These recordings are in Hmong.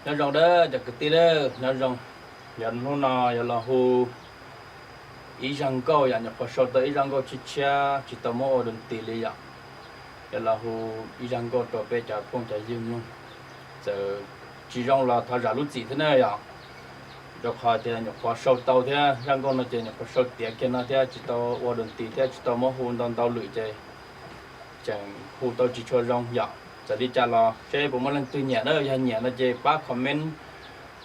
Nyob zoo dawb cov kwv tij dawb, nyob zoo. Yog hnub no yuav los hu ib zaj nkauj yom, nyuam qhuav sau tau ib zaj nkauj tshiab tshiab tsis tau muab ua dua nti li yom. Yuav los hu ib zaj nkauj rau peb cov phooj cov ywg mloog. Txawm tsis zoo los thov zam lub txim thiab na yom. Rau qhov tias nyuam qhuav sau tau thiab zaj nkauj no ces nyuam qhuav sau tiav kiag no thiab tsis tau ua dua nti thiab tsis tau muab hu ntau ntau lwm ces tseem hu tau tsis tshua zoo yom. Txawm li cas los seb puas muaj leej twg nyiam na, yog nyiam no ces pab comment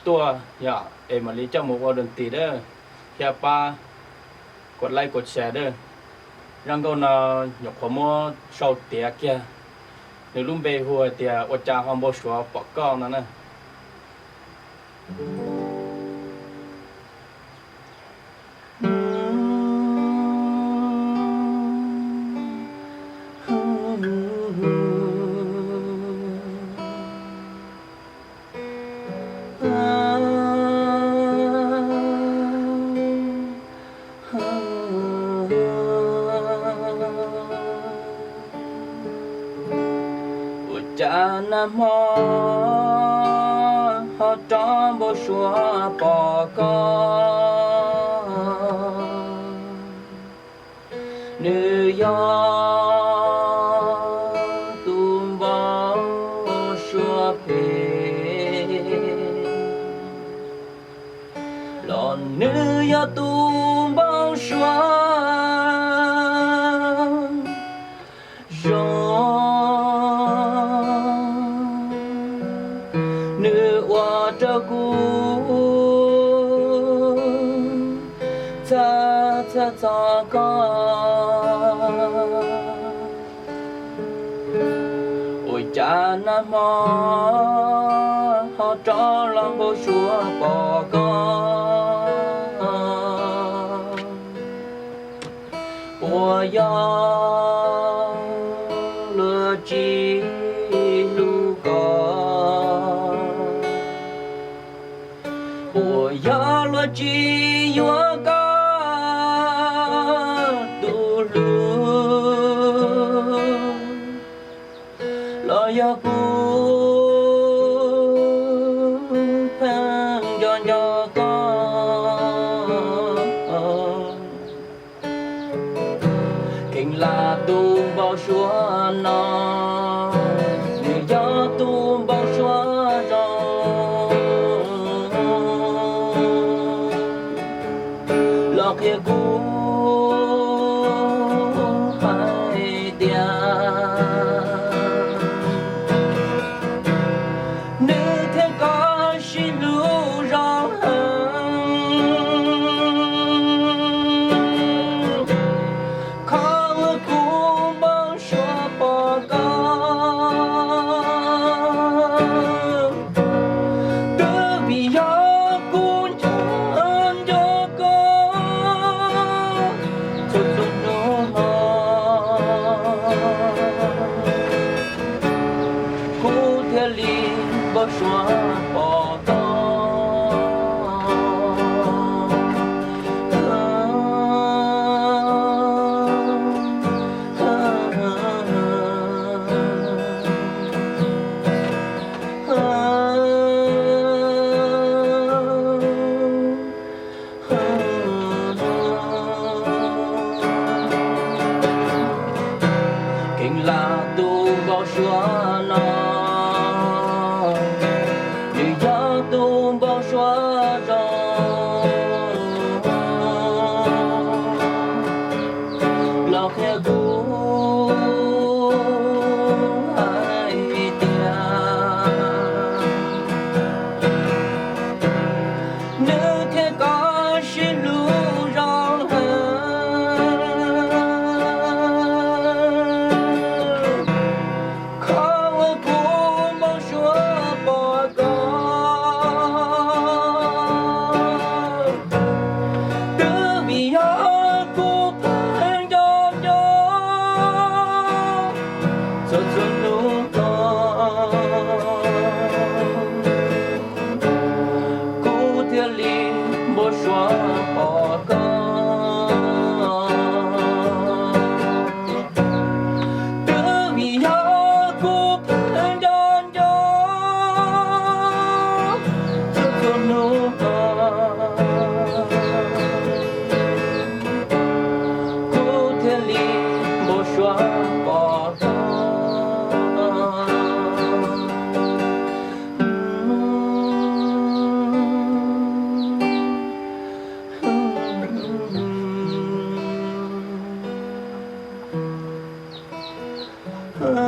tuaj yom, es mam li coj mus ua dua nti dawb, thiab pab kuv like kuv share dawb. Zaj nkauj no nyuam qhuav muab sau tiav kiag, nws lub npe hu hais tias ua cas ho npau suav pom koj no na. Ua cas nag hmo ho rov npau suav pom koj. Nws yog tus npau suav phem los nws yog tus npau suav zoo. Nws ua rau kuv txhawj txhawj txog koj. Ua cas nag hmo ho rov los npau suav pom koj. Puas yog luag tsis hlub koj? Puas yog luag tsis yuav koj tus hlub? Los yog kuv pheej nco nco koj? Kheev lam tus npau suav no, nws yog tus npau suav zoo. Los qhia kuv hais tias nws thiab koj sib hlub zoo heev. Qhov uas kuv npau suav pom koj, twb vim yog kuv nco nco koj txhua txhua hnub hmo, kuv thiaj li npau suav pom koj. Kheev lam tus npau suav no, nws yog suab pov hwm.